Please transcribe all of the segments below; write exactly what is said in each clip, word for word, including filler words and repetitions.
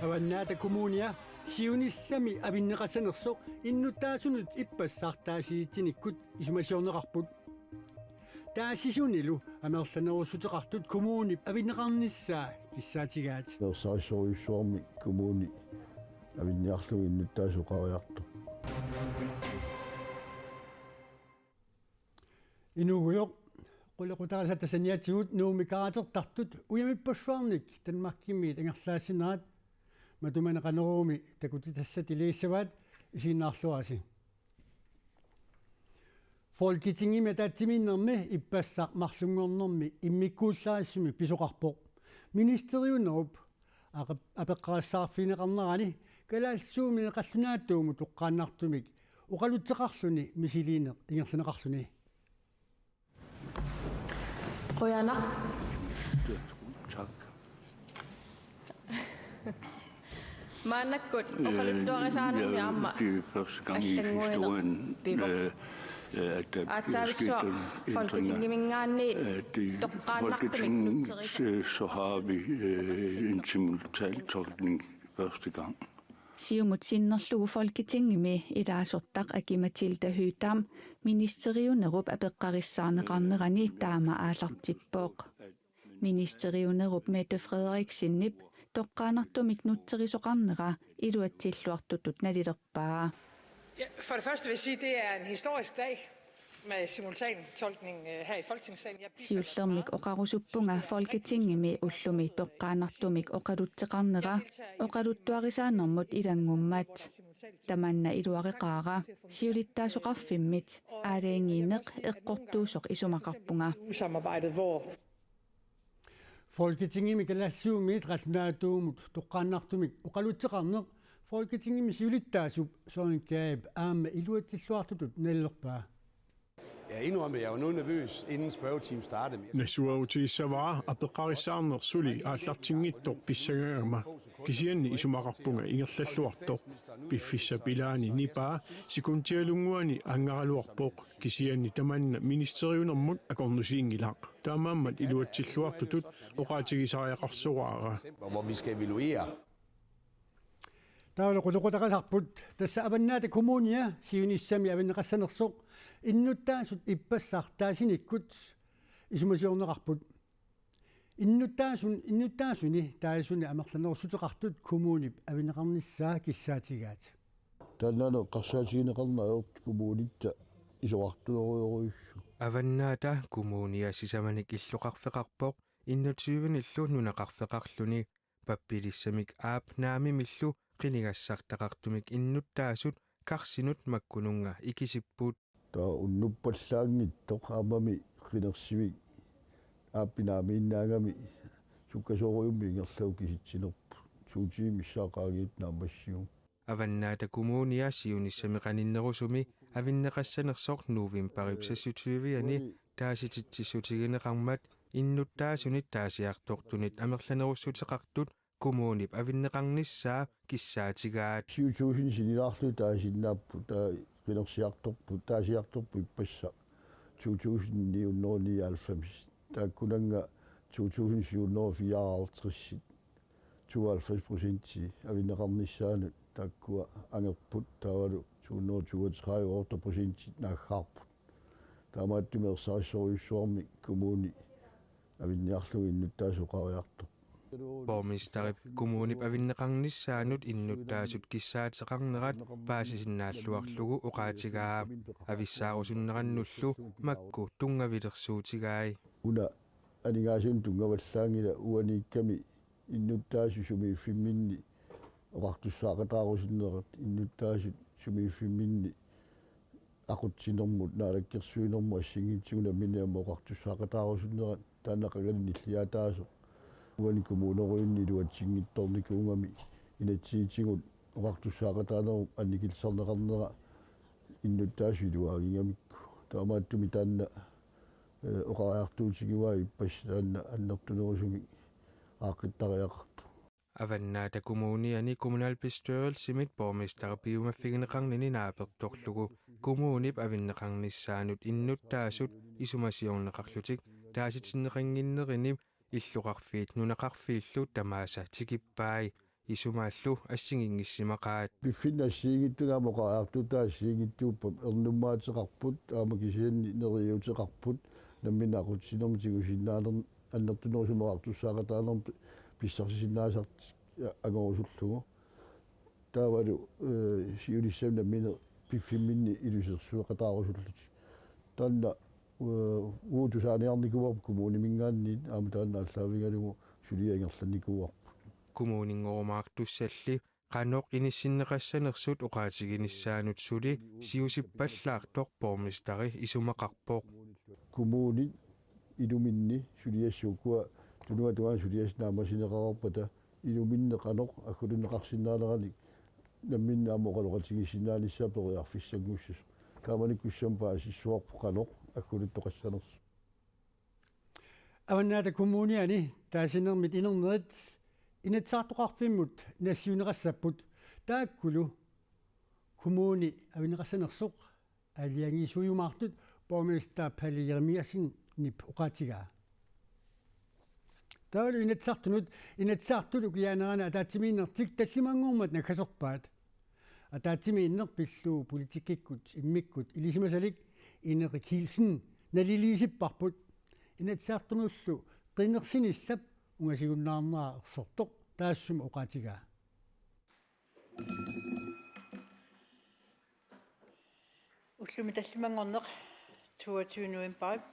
Avannaata Kommunia siunissami avinneqassanersoq innuttaasunut ippassaq taasitsinikkut isumasiorneqarput. Taasisunilu amerlanerussuteqartut kommunip avinneqarnissaa kissaatigaat. Ersarissorujussuarmik kommuni avinniarlugu innuttaasut oqariartorput. Inuugujoq, qulequtarisatta saniatigut Nuummi karatertartut ujamippassuarnik Danmarkimiit ingerlaassinerat matumani Qanoroomi takutitassatilissavaat isiginnaarluarisi. Folketingimi ataatsimiinnermi ippassaq marlunngornermi immikkuullarissumik pisoqarpoq. Ministeriunerup aqap-, apeqqarissaarfigineqarnerani kalaallisuumi qallunaatuumut toqqaannartumik oqalutseqarluni misiliineq ingerlanneqarluni. Qujanaq. Tak. Maannakkut oqaluttuarisaanermi aamma. Det er første gang i historien, øh, øh, at der er sket den ændring. Aatsaavissuaq Folketingiminngaanniit toqqaannartumik nutseris-, øh, så har vi, øh, en simultan tolkning første gang. Siumut sinnerlugu Folketingimi ilaasortaq Aki-Matilda Høegh-Dam ministeriunerup apeqqarissaarneqarnerani taama aallartippoq. Ministeriunerup Mette Frederiksenip toqqaannartumik nutserisoqarnera iluatsilluartutut nalilerpaa. Ja, for det første vil jeg sige, at det er en historisk dag med simultan tolkning, øh, her i Folketingssalen. Jeg bifalder. Siullermik oqarusuppunga Folketingimi ullumi toqqaannartumik oqalutseqarnera oqaluttuarisaanermut ilanngummat. Tamanna iluareqaara, siulittaasoqarfimmit aalajangiineq eqqortuusoq isumaqarpunga. Samarbejdet, hvor Folketingimi kalaallisuumiit qallunaatuumut toqqaannartumik oqalutseqarneq Folketingimi siulittaasup Søren Gade aamma iluatsilluartutut nalilerpaa. Ja, indrømmer jeg er jo noget nervøs, inden spørgetimen startede, men jeg synes Nassuerutigissavara apeqqarissaarneq suli aallartinngitsoq pissangagama. Kisianni isumaqarpunga ingerlalluartoq. Piffissap ilaani nipaa sekundialunnguani anngaraluarpoq. Kisianni tamanna ministeriunermut akornusiinngilaq. Taamaammat iluatsilluartutut oqaatigisariaqarsoraara. Hvor vi skal evaluere. Taavalu qulequtaqasarput, tassa Avannaata Kommunia siunissami avinneqassanersoq innuttaasut ippassaq taasinikkut isumasiorneqarput. Innuttaasun-, innuttaasuni taasisuni amerlanerussuteqartut kommunip avinneqarnissaa kissaatigaat. Taannaana eqqarsaatigineqarneq ajortut kommunitta isorartulerujorujussuuvoq. Avannaata Kommunia sisamanik illoqarfeqarpoq enogtyvenillu nunaqarfeqarluni. Pappilissamik aap naamimillu qinigassartaqartumik innuttaasut karsinut makkununnga ikisipput. Taava unnuppallaanngitsoq aammami qinersivik aappi naamiinnaagami sukkasoorujussuarmik ingerlavoq kisitsinerput. To timer missaat qaangiuttut naammassivugut. Avannaata Kommunia siunissami qaninnerusumi avinneqassanersoq novembarip seksogtyve-ani taasititsissutigineqarmat innuttaasunit taasiartortunit amerlanerussuteqartut kommunip avinneqarnissaa kissaatigaat. Syv tusind sinnilaarlugit taasinnaapput, taava qinersiartorput, taasiartorput ippassaq to tusind ni hundrede nioghalvfems. Taakkunannga to tusind syv hundrede fireoghalvtreds, tooghalvfems procent avinneqarnissaanut taakkua angerput, taavalu to hundrede toogtredive, otte procent naaggaarput. Taamaattumik ersarissorujussuarmik kommuni avinniarlugu innuttaasut oqariartorput. Borgmesterip kommunip avinneqarnissaanut innuttaasut kissaateqarnerat paasisinnaalluarlugu oqaatigaa, avissaarusunnerannullu makku tunngavilersuutigai. Una aningaasanut tunngavallaanngilaq, uaniikkami innuttaasut sumiiffimminni oqartussaaqataarusunnerat, innuttaasut sumiiffimminni aqutsinermut naalakkersuinermut assinngitsunik nammineq aamma oqartussaaqataarusunnerat, taanna qangali nilliataasoq. Uani kommunerujunni iluatsinngitsoornikuugami inatsisitigut oqartussaaqataanerup annikillisarneqarnera innuttaasut iluaagigamikku. Taamaattumik taanna, eh, oqariartuutigivaat ippassaq taanna annertunerusumik aaqqittariaqartoq. Avannaata Kommuniani kommunalbestyrelsimit borgmesterip piumaffigineqarnini naapertorlugu kommunip avinneqarnissaanut innuttaasut isumasiorneqarlutik taasitinneqannginnerini illoqarfiit nunaqarfiillu tamaasa tikippai, isumaallu assigiinngissimaqaat. Piffinni assigiinngitsunik aamma oqariartuutaa assigiinngitsuupput, ernummaateqarput aamma kisianni neriuuteqarput, nammineq aqutsinermi tigusinnaanermut annertunerusumik oqartussaaqataanermut pissarsisinnaasartik angorusullugu. Taavalu, eh, siunissami nammineq piffimminni ilusersueqataarusullutik. Taanna, eh, uagut tusaaniarnikuuarput kommuniminngaanniit, aamma taanna aallaavigalugu suliaq ingerlannikuuarput. Kommuninngoorumaartussalli qanoq inissinneqassanersut oqaatiginissaanut suli siusippallaartoq borgmesteri isumaqarpoq. Kommunit iluminni suliassat ukua tunuata tungaanut suliassat naammassineqareerpata iluminni qanoq agguluunneqarsinnaaneranik nammineq aamma oqaloqatigiissinnaanissaa periarfissanngussasoq. Taamanikkussamik paasissuarput qanoq agguluttoqassanersoq. Avannaata Kommuniani taasinermit inernerit Inatsisartoqarfimmut nassiunneqassapput, taakkulu kommuni avinneqassanersoq aalajangiisuujumaartut borgmester Palle Jeremiassenip oqaatigaa. Taavalu Inatsisartunut, Inatsisartut ukiaanerani ataatsimiinnertik tallimanngormat naggaserpaat. Ataatsimiinneq pillugu politikkikkut immikkut ilisimasalik Ineqi Kielsen naliliisipparput. Inatsisartunullu qinersinissap ungasiunnaarnera ersertoq taassuma oqaatigaa. Ullumi tallimanngorneq toogtyve novembarip.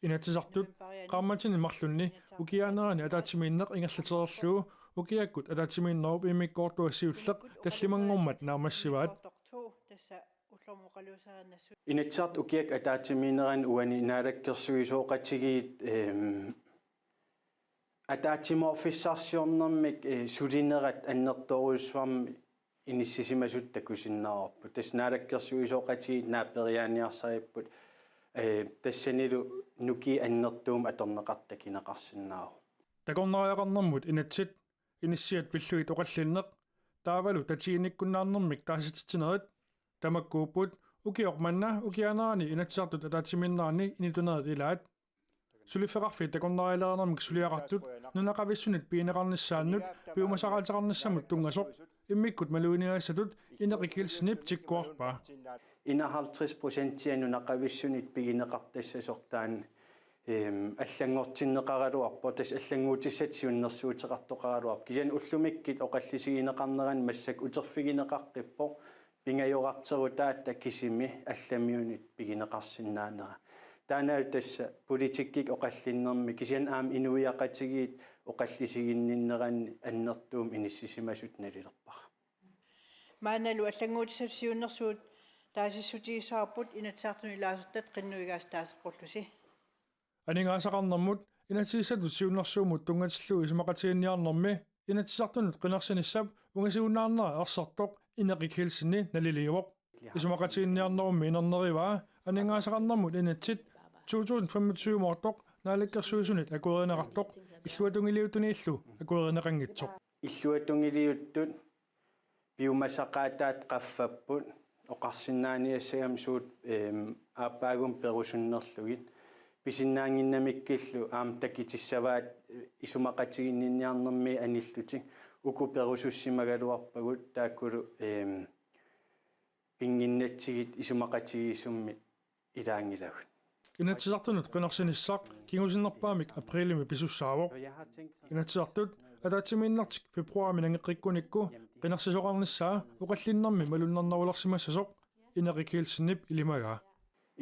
Inatsisartut qaammatini marlunni ukiaanerani ataatsimiinneq ingerlatereerlugu ukiakkut ataatsimiinnerup immikkoortua siulleq tallimanngormat naammassivaat. Inatsisartut ukiakkut ataatsimiinnerani uani naalakkersuisooqatigiit, ehm, ataatsimoorfissarsiornermik, eh, sulinerat annertoorujussuarmik inissisimasutut takusinnaavarput. Tassa naalakkersuisooqatigiit naapperiaaniarsaripput, eh, tassanilu nukiit annertuumik atorneqartut takineqarsinnaavoq. Takornariaqarnermut inatsit inissiat pillugit oqallinneq taavalu tatiginnikkunnaarnermik taasititsinerit tamakkuupput ukioq manna ukiaanerani Inatsisartut ataatsimiinnerani initunerit ilaat. Suliffeqarfiit takornarialerinermik suliaqartut nunaqavissunit pigineqarnissaannut piumasaqaateqarnissamut tunngasoq immikkut maluginiagassatut Ineqi Kielsenip tikkuarpaa. Enoghalvtreds procentia nunaqavissunit pigineqartassasoq taanna, ehm, allanngortinneqaraluarpoq, tassa allannguutissatut siunnersuuteqartoqaraluarpoq. Kisianni ullumikkut oqallisigineqarnerani massakkut uterfigineqaqqippoq pingajorarterutaata kisimi allamiunit pigineqarsinnaanera. Taannalu tassa politikkikkut oqallinnermi kisianni aamma inuiaqatigiit oqallisiginninneranni annertuumik inissisimasutut nalilerpara. Maannalu allannguutissatut siunnersuut taasissutigissavarput Inatsisartuni ilaasortat qinnuigaasa taaseqqullusi. Aningaasaqarnermut inatsisissatut siunnersuummut tunngatillugu isumaqatiginninniarnermi Inatsisartunut qinersinissap ungasiunnaarnera ersertoq Ineqi Kielsen naliliivoq. Isumaqatiginninniarnerummi inernerivaa aningaasaqarnermut inatsit to tusind femogtyve-moortoq naalakkersuisunit akuerineqartoq illuatungiliuttuniillu akuerineqanngitsoq. Illuatungiliuttut piumasaqaataat qaffapput oqarsinnaaniassagami suut, eem, aappaagummi perusunnerlugit. Pisinnaannginnamikkillu aamma takutissavaat, eh, isumaqatiginninniarnermi anillutik uku perusussimagaluarpagut taakkulu, eem, pinnginnatsigit isumaqatigiissummi ilaanngilagut. Inatsisartunut qinersinissaq kingusinnerpaamik aprilimi pisussaavoq. Inatsisartut ataatsimiinnertik februarimi nangeqqikkunikku qinersisoqarnissaa oqallinnermi malunnarnerulersimassasoq Ineqi Kielsenip ilimagaa.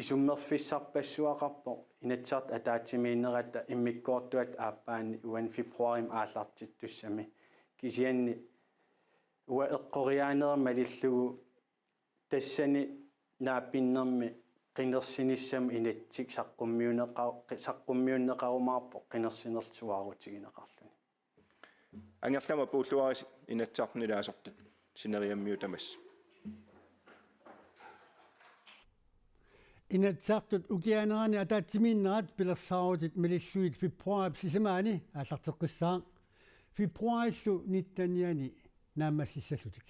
Isummerfissarpassuaqarpoq Inatsisartut ataatsimiinnerata immikkoortuata aappaanni uani februarimi aallartittussami. Kisianni uanga eqqoriaanerma malillugu tassani naapinnermi qinersinissamut inatsisik saqqummiunneqa-, saqqummiunneqarumaarpoq qinersinerlu suaarutigineqarluni. Angerlamut apuulluarisi Inatsisartuni ilaasortat sineriammiut tamassi. Inatsisartut ukiaanerani ataatsimiinnerat pilersaarutit malillugit februarip sisamaani aallarteqqissaaq. Februarillu nitteniani naammassissallutik.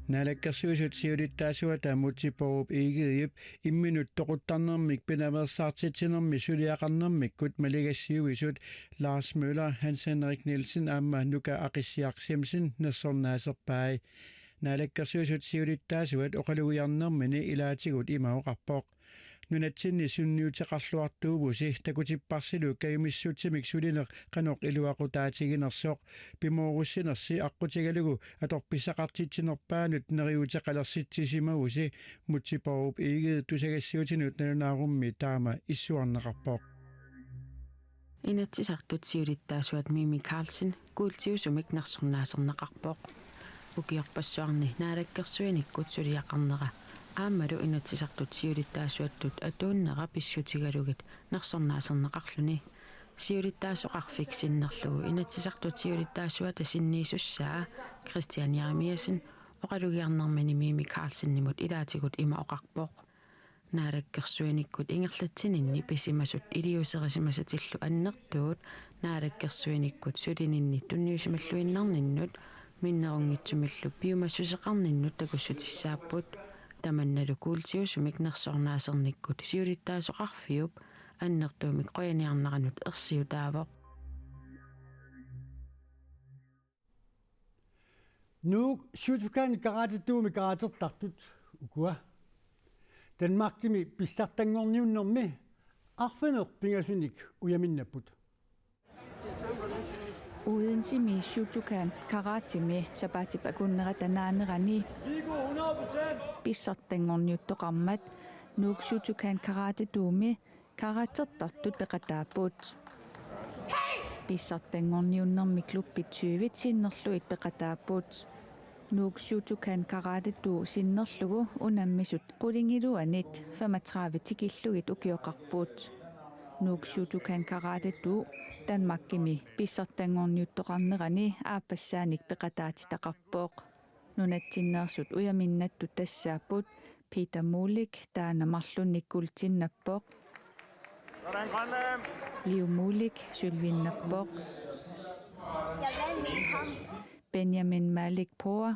Naalakkersuisut siulittaasuata Múte Bourup Egedep imminut toquttarnermik pinaveersaartitsinermi suliaqarnermikkut maligassiuisut Lars Møller, Hans Henrik Nielsen aamma Nuka Aqissiaq Siemsen nersornaaserpai. Naalakkersuisut siulittaasuat oqalugiarnermini ilaatigut ima oqarpoq: Nunatsinni sunniuteqarluartuuvusi, takutipparsilu kajumissutsimik sulineq qanoq iluaqutaatiginersoq. Pimoorussinersi aqqutigalugu atorpisaqartitsinerpaanut neriuuteqalersitsisimavasi, Múte Bourup Egede tusagassiuutinut nalunaarummi taama issuarneqarpoq. Inatsisartut siulittaasuat Mimi Karlsen kuultiusumik nersornaaserneqarpoq. Ukiorpassuarni naalakkersuinikkut suliaqarnera aammalu Inatsisartut siulittaasuattut atuunnera pissutigalugit nersornaaserneqarluni. Siulittaasoqarfik sinnerlugu Inatsisartut siulittaasuata sinniisussaa Kristian Jeremiassen oqalugiarnermini Mimi Karlsenimut ilaatigut ima oqarpoq: Naalakkersuinikkut ingerlatsininni pisimasut iliuuserisimasatillu annertuut naalakkersuinikkut sulininni tunniusimalluinnarninnut minnerunngitsumillu piumassuseqarninnut takussutissaapput. Tamannalu kuultiusumik nersornaasernikkut siulittaasoqarfiup annertuumik qujaniarneranut ersiutaavoq. Nuuk Shotokan Karate-doomi karatertartut ukua Danmarkimi pissartanngorniunnermi arfineq-pingasunik ujaminnapput. Odensemi Shotokan Karatemi sapaatip akunnerata naanerani pissartanngorniuttoqarmat Nuuk Shotokan Karate-doomi karatertartut peqataapput. Pissartanngorniunnermi klubbit tyvit sinnerlugit peqataapput. Nuuk Shotokan Karate-do sinnerlugu unammisut qulingiluanit femogtredive tikillugit ukioqarput. Nuuk Shotokan Karate-do Danmarkimi pissartanngorniuttoqarnerani aappassaanik peqataatitaqarpoq. Nunatsinneersut ujaminnattut tassaapput Peter Molik, taanna marlunnik guldtinnappoq. Liu Molik sølvinnappoq. Benjamin Malik Poor,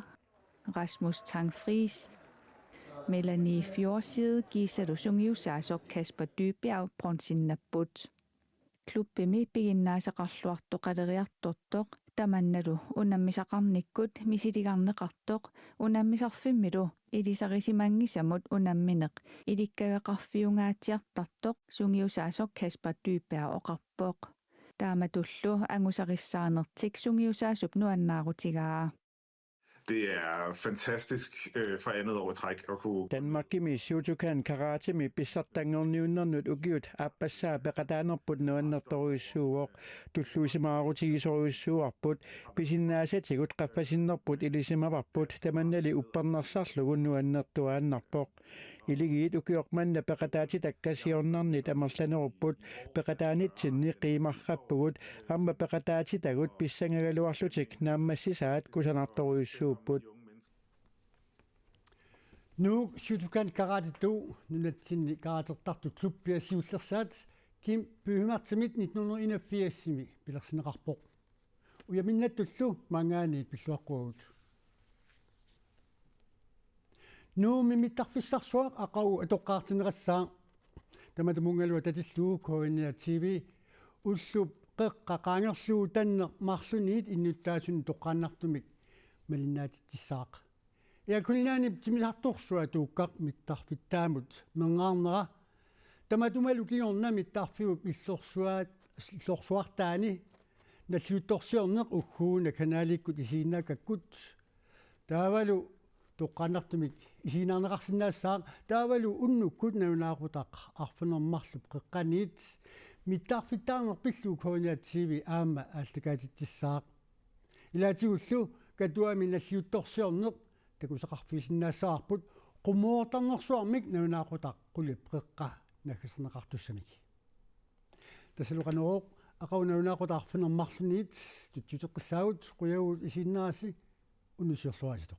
Rasmus Tang Friis, Melanie Fjordside kiisalu sungiusaasoq Kasper Dybjerg bronzinnapput. Klubbimi piginnaasaqarluartoqaleriartortoq tamannalu unammisaqarnikkut misiligarneqartoq unammisarfimmilu ilisarisimanngisamut unammineq ilikkagaqarfiungaatsiartartoq sungiusaasoq Kasper Dybjerg oqarpoq. Taamatullu angusarissaanertik sungiusaasup nuannaarutigaa. Det er fantastisk øh, for andet år i træk at kunne... Danmarkimi Shotokan Karatemi pissartanngorniunnernut ukiut aappassaa peqataanerput nuannertorujussuuvoq. Tulluusimaarutigisorujussuuarput, pisinnaasatigut qaffasinnerput ilisimavarput, tamannali uppernarsarlugu nuannertuaannarpoq. Iligiit ukioq manna peqataatitakka siornarnit amerlanerupput, peqataanitsinni qiimarrappugut, aamma peqataatitagut pissangagaluarlutik naammassisaat kusanartorujussuupput. Nuuk Shotokan Karate-do nunatsinni karatertartut klubbia siullersaat Kim Bøhmertimit nitten hundrede enogfirsimi pilersinneqarpoq. Ujaminnattullu maanngaanniit pilluaqquagut. Nuummi mittarfissarsuaq aqagu atoqqaartinneqassaaq. Tamatumunngalu atatillugu K N R T V ullup qeqqa qaangerlugu tanneq marlunniit innuttaasunut toqqaannartumik malinnaatitsissaaq. Air Greenlandip timmisartorsuaq Tuukkaq mittarfittaamut meerarnera tamatumalu kingorna mittarfiup illorsuaat, illorsuartaani nalliuttorsiorneq ugguuna kanalikkut isiginnaakkakkut taavalu toqqaannartumik isiginnaarneqarsinnaassaaq, taavalu unnukkut nalunaaqutaq arfineq-marluk qeqqaniit mittarfittaarneq pillugu K N R T V aamma aallakaatitsissaaq. Ilaatigullu Katuami nalliuttorsiorneq takusaqarfigisinnaassavarput qummoortarnersuarmik nalunaaqutaq qulip qeqqa naggaserneqartussamik. Tassalu Qanorooq, aqagu nalunaaqutaq arfineq-marlunniit tutsiuteqqissaagut, qujavugut isiginnaarassi, unnussiorluarisi.